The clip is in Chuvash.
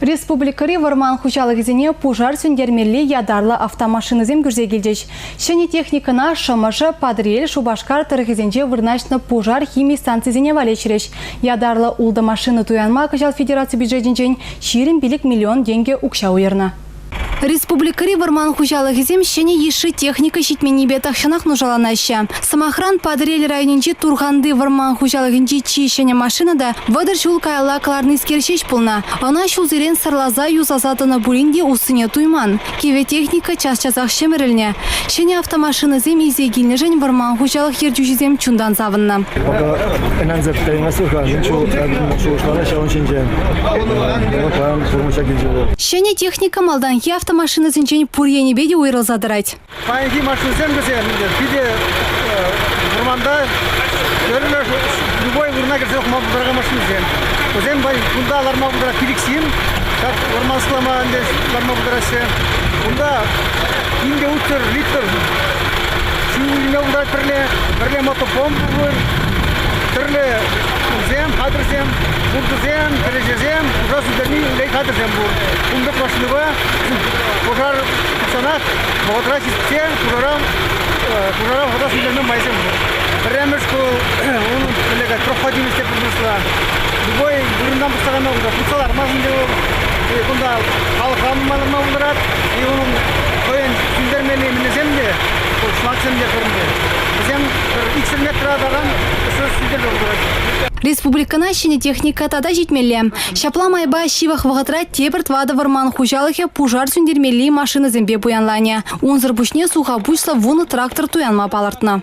Республикӑри вӑрман хуҫалӑхӗсене пушар сӳнтермелли ятарлӑ автомашинӑсем кӳрсе килчӗҫ. Ҫӗнӗ техникӑна Шӑмӑршӑ, Патӑрьел, Шупашкар тӑрӑхӗсенче вырнаҫнӑ пушар хими станцисене валеҫрӗҫ. Ятарлӑ ултӑ машина туянма кӑҫал федераци бюджетӗнчен 25 миллион тенкӗ укҫа уйӑрнӑ. Республикӑри вӑрман хуҫалӑхӗсем ҫӗнӗ йышши техника ҫитменнипе тахҫанах нушаланаҫҫӗ. Сӑмахран, Патӑрьел районӗнчи Турханти вӑрман хуҫалӑхӗнчи чи ҫӗнӗ машина та 30 ҫул каялла кӑларнискер ҫеҫ пулнӑ. Ӑна ҫулсерен сӑрласа, юсаса тӑнӑ пулин те уссине туйман. Кивӗ техника час-часах ҫӗмӗрӗлнӗ. Ҫӗнӗ автомашинӑсем илсе килнӗшӗн вӑрман хуҫалӑх ертӳҫисем чунтан савӑннӑ. Ӗненсе пӗтерейместӗп-ха, мӗн шухӑшланӑ ҫавӑн ҫинчен. Паян пурнӑҫа килчӗ вӑл. Ҫӗнӗ техника малтанхи автомашинӑсенчен пур енӗпе те уйрӑлса тӑрать. Паянхи машинӑсем вӗсем питӗ вӑрманта тӗрлӗ любой вырӑна кӗрсе тухма пултаракан машинӑсем. Вӗсем кунта ларма пултарать пилӗксем, ҫак вӑрман сыхлама ӗнтӗ ларма пултараҫҫӗ. Кунта инке утсӑр литр шыв илме пултарать пӗрле, пӗрле мотопомпа пур, тӗрлӗ кунсем, хатӗрсем, пуртӑсем, кӗреҫесем, пушар сӳнтерни хатӗрсем пур. Ун пек машинӑпа пушар тухсанах вӑхӑтра ҫитсе пушара пушара вӑхӑтра сӳнтерме майсем пур. Пӗрремӗш ку унӑн пӗле проходимость те пурнӑҫла. Любой вырӑнтан тухса кайма пултарать. Тухса лармасан те вӑл кунта халӑхра нумайланма пултарать. И унӑн хӑйӗн сӳнтермелли мӗнесем те, шлангсем те пӗрӗнсе. Вӗсем пӗр иксӗр метра таран сӳнтерме пултараҫҫӗ. Республикӑна ҫӗнӗ техника тата ҫитмелле. Ҫапла майпа ҫывӑх вӑхӑтра тепӗр тӑватӑ вӑрман хуҫалӑхӗ пушар сӳнтермелли машинӑсемпе пуянланӗ. Унсӑр пуҫне суха пуҫлӑ вунӑ трактор туянма палӑртнӑ.